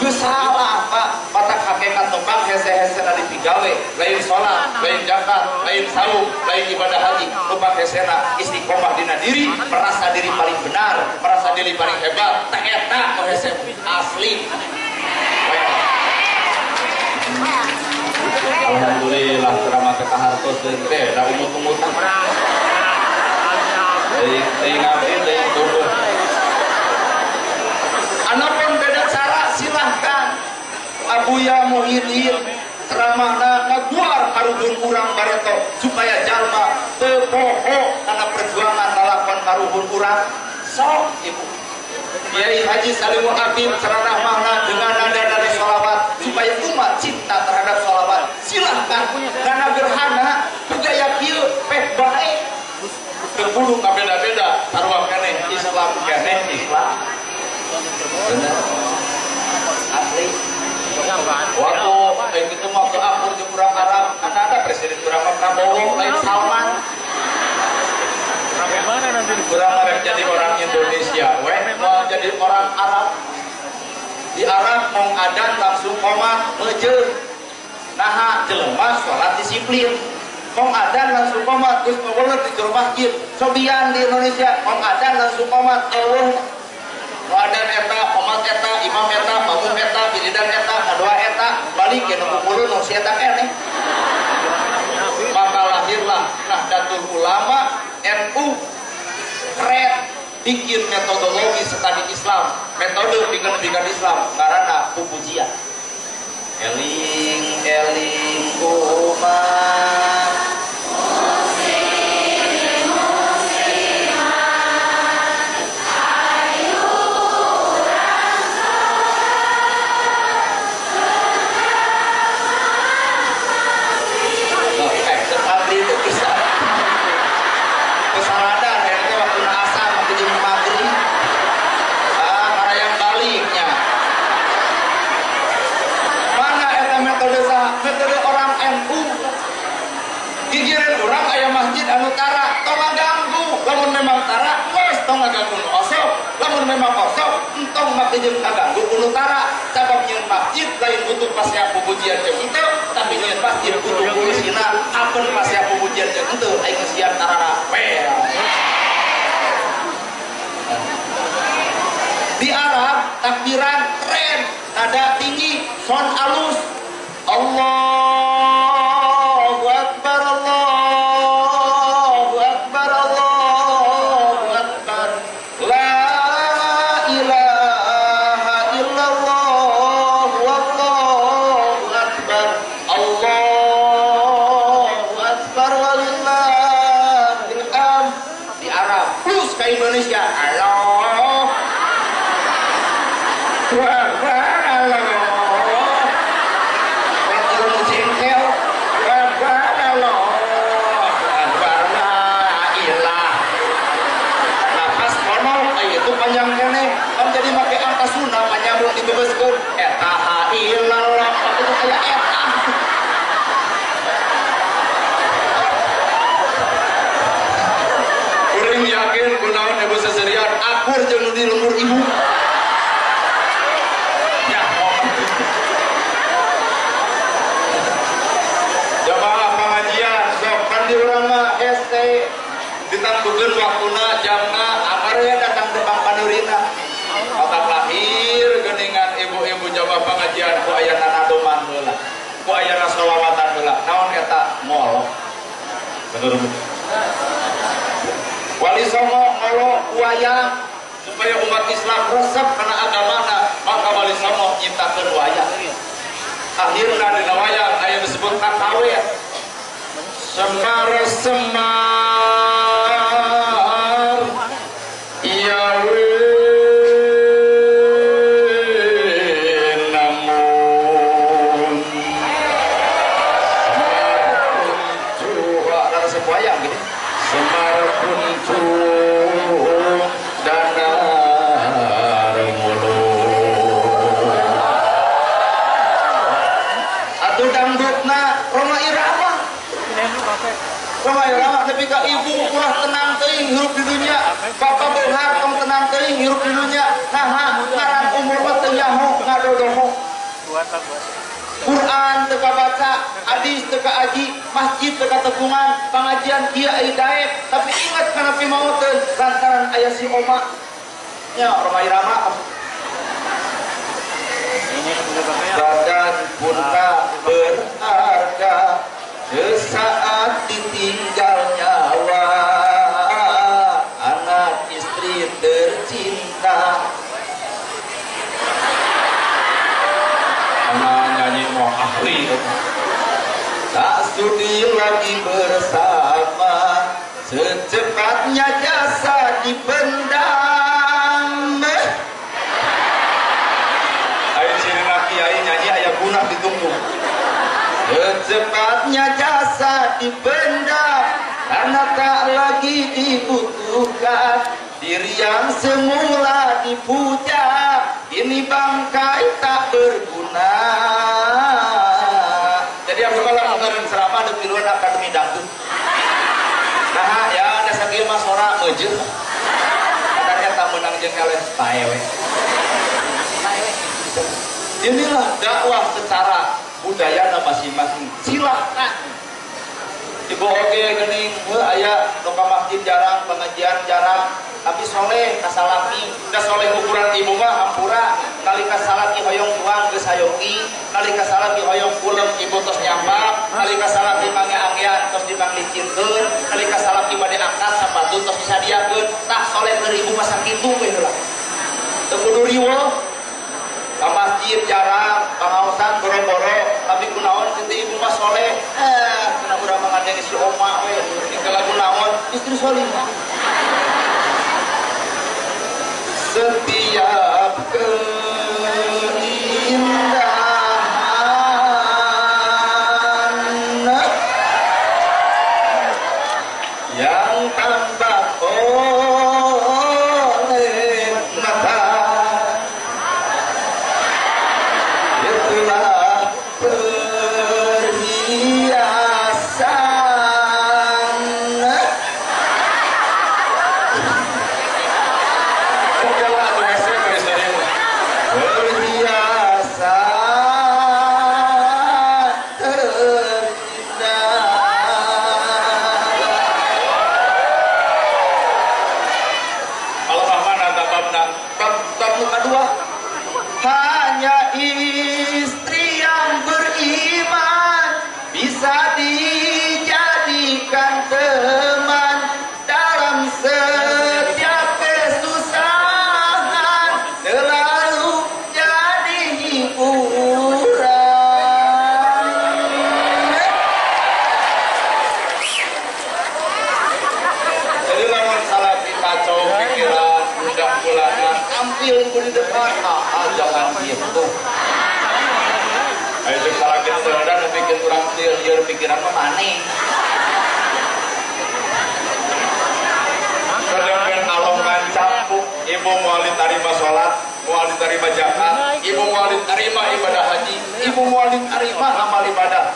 Geus salah Pak, matak hakikat topang hese-hesena dipigawe, lain salat, lain zakat, lain saum, lain ibadah haji, topang hesena istiqomah dina diri, merasa diri paling benar, merasa diri paling hebat, tah eta nu hese asli. Alhamdulillah ceramah teh kahartos deui teh da umut-umutan. Teuing abdi teuing tubuh. Anapun beda cara silahkan. Abuya Muhyiddin ceramahna ngaguar karuhun urang bareto supaya jalma teu poho kana perjuangan lalakon karuhun urang. Sok ibu. Kiai Haji Salimul Habib ceramahna dengan nada-nada sholawat supaya umat cinta terhadap sholawat. Silahkan. Karena gerhana budaya kieu peh bae. Teu kudu kabeda-beda sarua keneh Islam keneh Islam. Benar. Asli. Waktu itu mau ke akur jeung urang Arab, kan ada presiden urang Prabowo lain Salman. Urang rek jadi orang Indonesia, weh mau jadi orang Arab. Di Arab mau adan langsung komat meujeun. Naha jelema salat disiplin. Mong adan langsung komat geus ngaweuleut di jero masjid. Cobian di Indonesia mong adan langsung komat eueuh. Nu adan eta, komat eta, imam eta, makmum eta, wiridan eta, ngadoa eta, balik ke nu kumpulun nu si eta keneh. Maka lahirlah Nahdlatul Ulama NU keren bikin metodologi studi Islam, metode bikin Islam karena pupujian. Eling eling umat anu tara tong ngaganggu, lamun memang tara geus tong ngaganggu nu osok, lamun memang osok entong make jeung ngaganggu ku nu tara, sabab nyeun masjid lain butuh pasea pupujian jeung henteu, tapi nyeun masjid butuh kulusina apeun pasea pupujian jeung henteu aing geus siap tarara. Di Arab takbiran keren, nada tinggi, sound alus. Allahu Akbar, Allahu Akbar, Allahu Akbar, la ilaha illallah, wallahu akbar, Allahu Akbar walillahil hamd. Di Arab plus ke Indonesia, Allah Akbar, Allah. Dibebaskeun eta ha ilallah itu aya eta. Kuring yakin kunaon ibu seserian akur jeung nu di lembur ibu. Ya. Jamaah pengajian sok kan di urang mah hese ditangtukeun waktuna jamna amare datang tepang panurina. Otak lahir geningan ibu-ibu jamaah pengajian ku ayana nadoman heula, ku ayana sholawatan heula. Naon eta ngolok. Bener bu. Wali Songo ngolok wayang supaya umat Islam resep kana agamana, maka Wali Songo nyiptakeun wayang. Akhirna dina wayang aya disebut nu kakawet Semar semar ya namun Semar kuncu rada sebuayang gini Semar kuncu danar mulung atuh dangdutna Rhoma Irama Rhoma Irama nepi ka ibu ulah tenang teuing hirup di dunia bapak beunghar tong tenang teuing hirup di dunia naha ngaran umur mah teu nyaho ngadodoho Quran teu kabaca, hadis teu kaaji, masjid teu katepungan, pengajian kieu ai daek, tapi ingat kana pimauteun lantaran aya si oma nya Rhoma Irama badan pun tak berharga sesaat ditinggal nyawa anak istri tercinta anak nyanyi mau ahli tak sudi lagi bersama secepatnya jasa dipendam. Ayo cirina kiai nyanyi aya guna ditunggu. Secepatnya jasa dipendam karena tak lagi dibutuhkan diri yang semula dipuja ini bangkai tak berguna. Jadi aku kalau dengerin ceramah di piluan akademi dangdut. Nah ya dasar kieu mah sora meujeun. Kadang eta meunang jeung eleh pae we. Inilah dakwah secara budaya masing-masing. Silakan. Ibu oge geuning heuh aya nu ka masjid jarang, pengajian jarang, tapi soleh ka salaki. Da soleh ukuran ibu mah hampura, nalika salaki hoyong tuang geus hayogi, nalika salaki hoyong kulem ibu tos nyampak, nalika salaki mangeangean tos dimanglicirkeun, nalika salaki bade angkat sapatu tos disadiakeun. Tah soleh keur ibu mah sakitu we heula. Teu kudu riweuh. Ka masjid jarang, pangaosan boro-boro, tapi kunaon teh ibu mah soleh. Cenah urang mah ngadeng si oma we, tinggal lagu naon, istri soleh. Setiap keindahan yang tampak oleh mata itulah perhiasan. Perhiasan terindah. Kalau mana babna bab kedua hanya istri yang beriman bisa dijadikan teman dalam setiap kesusahan selalu jadi hiburan. Jadi lamun salah kacau pikiran undang bulana tampil ibu di depan, jangan gitu. Ayo cek salah kita dan bikin kurang liar pikiran mah aneh. Sedangkan Allah ngancapuk ibu mau diterima sholat, mau diterima zakat, ibu mau diterima ibadah haji, ibu mau diterima amal ibadah.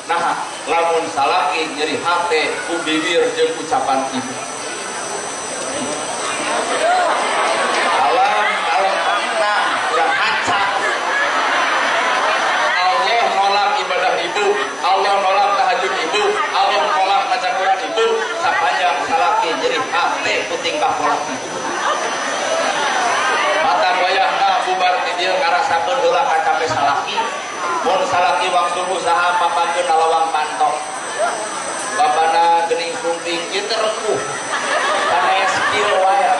Nah, lamun salaki nyeri hate ku bibir jeung ucapan ibu. Alam alam tenang dan haca. Allah nolak ibadah ibu, Allah nolak tahajud ibu, Allah nolak maca Quran ibu, sapanjang salaki jadi hate ku tingkah pola ibu. Mata wayahna bubar ti dieu ngarasakeun heula kacape salaki. Mun salaki wangsul usaha papankeun lawang pantok. Bapana geuning sumping ieu teh rengkuh. Sanes skill wae.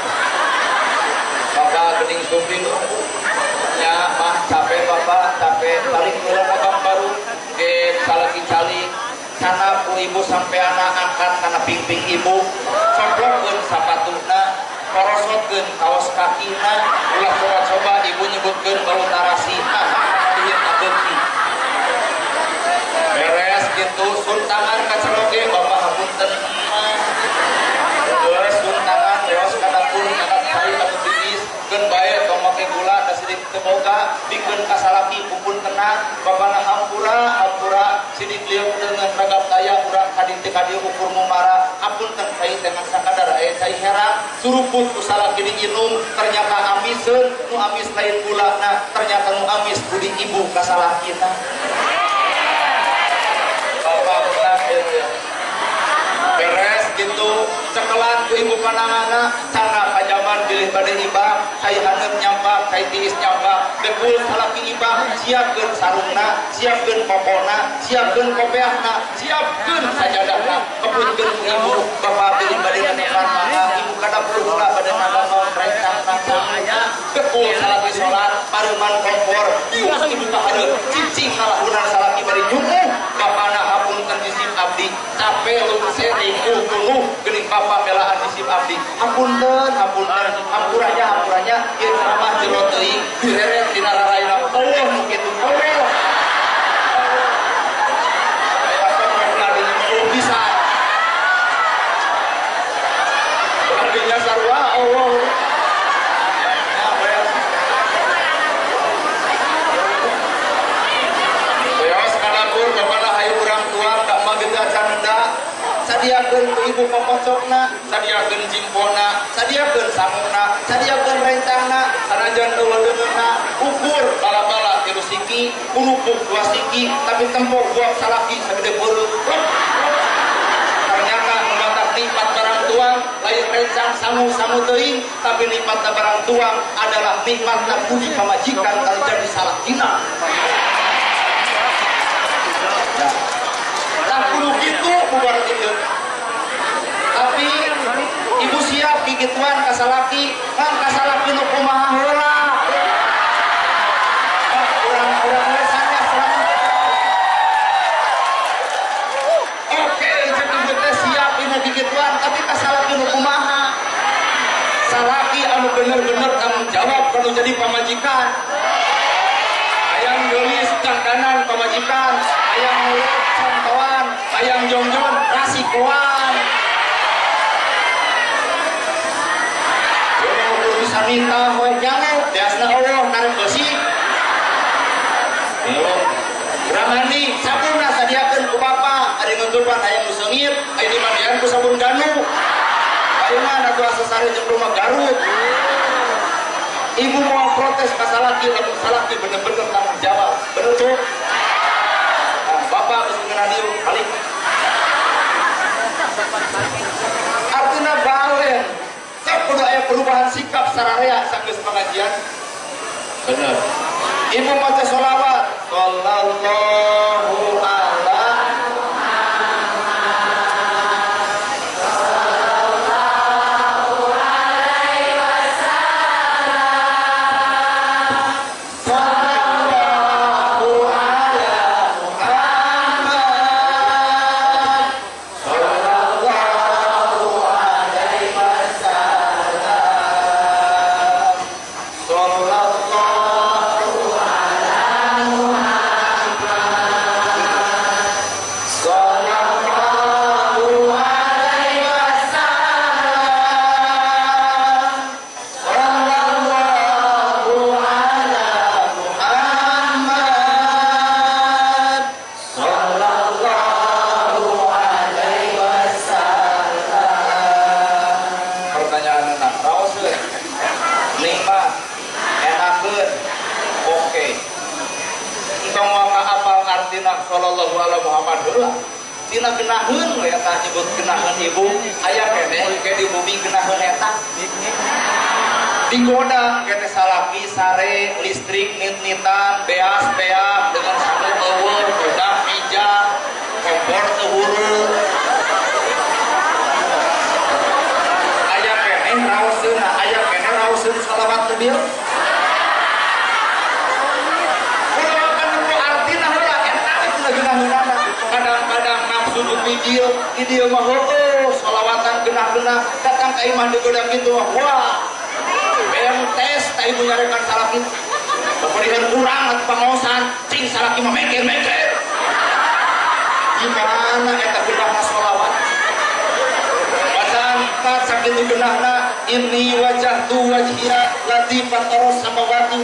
Bapak gening sumping nya mah capek bapak capek balik heula ka baru ge salaki ku ibu sampeana angkat kana pingping ibu, coplokkeun sapatuna, korosotkeun kaos kakina, ulah coba-coba ibu nyebutkeun bau tarasi, ah dieu kabeuki. Beres gitu, sun tangan ka ceroge bapak hapunten emak. Beres sun tangan leos ka dapur ngangkat cai anu tiis, keun bae tong make gula da sidik teu boga, bikeun ka salaki pupun tenang, bapana hampura hampura sidik lieu dengan ragap daya urang ka dieu ka dieu ukur mumara, hapunten cai teh ngan sakadar aya cai herang, suruput ku salaki diinum, ternyata amiseun, nu amis lain gulana, ternyata nu amis budi ibu ka salakina. Beres gitu, cekelan ku ibu panangana, cana pajaman bilih bade ibak, cai haneup nyampak, cai tiis nyampak, dekul salaki ibak, siapkeun sarungna, siapkeun popona, siapkeun kopeahna, siapkeun sajadahna, keputkeun ku ibu, bapak bilih bade netepan mangga, ibu ka dapur heula bade ngadamel rencang tangna, dekul salaki salat, pareuman kompor, dius ibu ka hareup, cicing ngalahunan salaki bari nyumuh, bapana hapunten disip abdi, capek lungse ripuh tuluh geuning bapak belaan disip abdi, hapunten hapunten, hampuranya hampuranya, ieu ceramah jero teuing direret dina raraina Allah nu kitu Allah. Bisa artinya sarua Allah. Sadiakeun ku ibu papocokna, sadiakeun jimpona, sadiakeun sanguna, sadiakeun rencangna, sanajan eueuh deungeunna, ukur bala-bala tilu siki, kurupuk dua siki, tapi tempok buang salaki sagede beureut. Ternyata nu matak nikmat barang tuang lain rencang sangu-sangu teuing, tapi nikmatna barang tuang adalah nikmatna budi pamajikan kalau jadi salakina. Nah, kudu kitu bubar itu. Tapi ibu siap gigituan ka salaki, ngan ka salaki nu kumaha heula. Urang-urang we sanes selama. Oke, cek ibu teh siap ibu gigituan, tapi ka salaki nu kumaha? Salaki anu bener-bener tanggung jawab kalau jadi pamajikan. Hayang geulis dangdanan pamajikan, hayang nguluk contohan, hayang jongjon rasikoan. Ukur bisa nitah we jange biasna Allah narek beusi. Ramani sabunna sadiakeun ku bapa, ari nguntupan hayang nu seungit, aya dimandian ku sabun ganu. Ayeuna atuh asa sare jeung rumah Garut. Ibu mau protes ka salaki, lamun salaki bener-bener tanggung jawab. Bener tuh? Nah, bapak geus ngeunah dieu balik. Artina balen. Sok kudu aya perubahan sikap sararea sanggeus pengajian. Bener. Ibu maca sholawat, sallallahu ala sallallahu alaihi Muhammad heula. Tina genaheun we eta nyebut genaheun ibu, aya keneh ke di bumi genaheun eta. Digoda kene salaki sare listrik nit-nitan beas-beak dengan sangu eueuh budak mija kompor teu hurung. Aya keneh raoseun, aya keneh raoseun salawat teu bieu. Kadang-kadang nafsu nu bijil di dieu mah heueuh sholawatan genah-genah datang ka imah digoda kitu mah wah bentes ta ibu nyarekan salaki peperihan kurang atuh pangaosan cing salaki mah mikir-mikir gimana eta genahna sholawat bacaan empat sakitu genahna inni wajjahtu wajhiya ladzi fataras samawati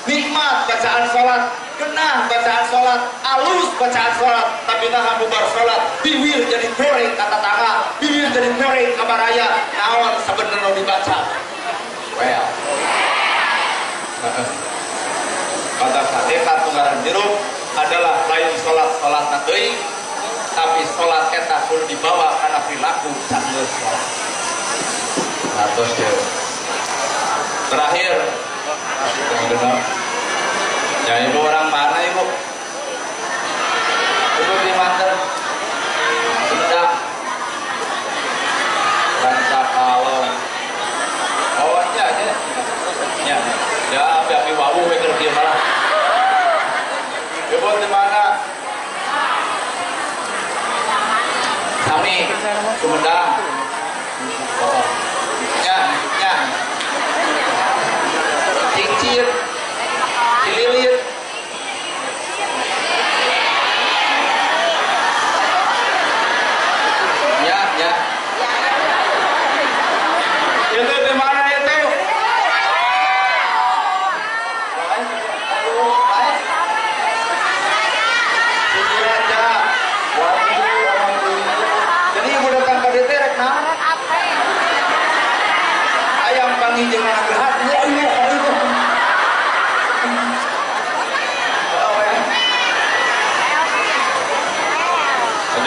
nikmat bacaan sholat genah bacaan sholat alus bacaan sholat tapi nah bubar sholat bibir jadi goreng kata tangga bibir jadi goreng kabaraya naon sebenarnya dibaca well kata hakikat tunggaran hirup adalah lain sholat-sholat teuing tapi sholat eta kudu dibawa kana perilaku sanggeus sholat. Atos ya. Terakhir yang ya ibu orang mana ibu? Ibu di mana? Sumedang. Rancakalong. Oh iya aja. Ya, ya api-api wawuh we keur kieu malah. Ibu di mana? Sami Sumedang. Oh. Ya, ya. Cincin, cililit. Ya, ya. Itu di mana itu? Sukuraja. Jadi ibu datang ke DT rek naon? Ayam panggil jeung anak gehat. Ya iya itu.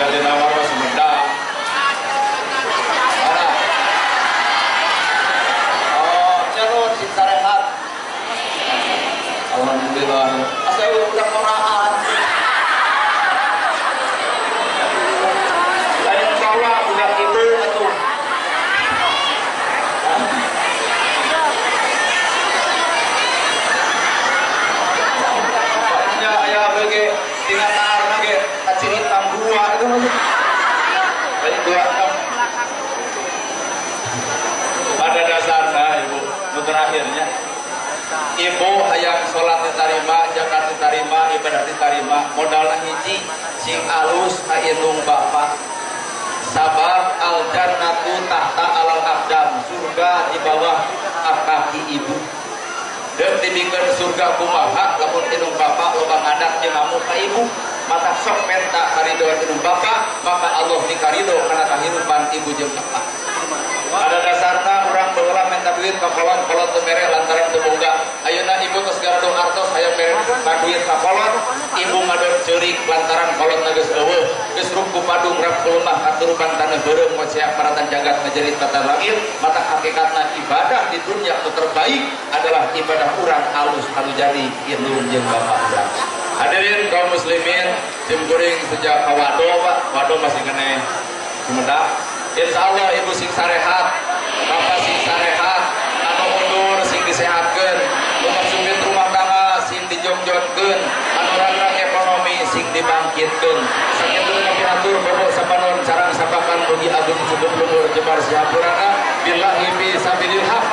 Jadi nama mah Sumedang. Mana? Oh, nyerut sing sarehat. Alhamdulillah. Asa udah koraan. Lain bawa udah itu atuh. Ya aya bege tina taarna ge kaciri dua itu masuk. Banyak 2 6. Pada dasarnya ibu, nu terakhirnya ibu hayang sholat ditarima, zakat ditarima, ibadah ditarima, modalna hiji sing alus ka indung bapak. Sabab al jannatu tahta alal aqdam, surga di bawah kaki ibu. Dan dibikeun surga kumaha lamun indung bapak loba ngadat jeung ngamuk ka ibu. Maka sok menta karidoan indung bapak, maka Allah dikarido kana kahirupan ibu jeung bapak. Pada dasarna urang baheula menta duit ka kolot, kolot teu mere lantaran teu boga. Ayeuna ibu tos gaduh artos hayang mere duit ka kolot, ibu ngadon ceurik lantaran kolotna geus eueuh. Geus ruk ku padung rap kulemah katurupan taneuh beureum ngoceak paratan jagat ngajerit batan langit. Mata hakikatna ibadah di dunia nu terbaik adalah ibadah urang alus anu jadi indung jeung bapak urang. Hadirin kaum muslimin, sim kuring sejak ka Wado, Pak. Wado masih kene Sumedang. Insya Allah ibu sing sarehat, bapak sing sarehat, anu mundur sing disehatkeun, nu sumpit rumah tangga sing dijongjonkeun, anu ragrag ekonomi sing dibangkitkeun. Sakitu kapihatur bobo sapanon carang sapakan mugi agung cukup luhur jebar siapurana billahi fi sabilil haq.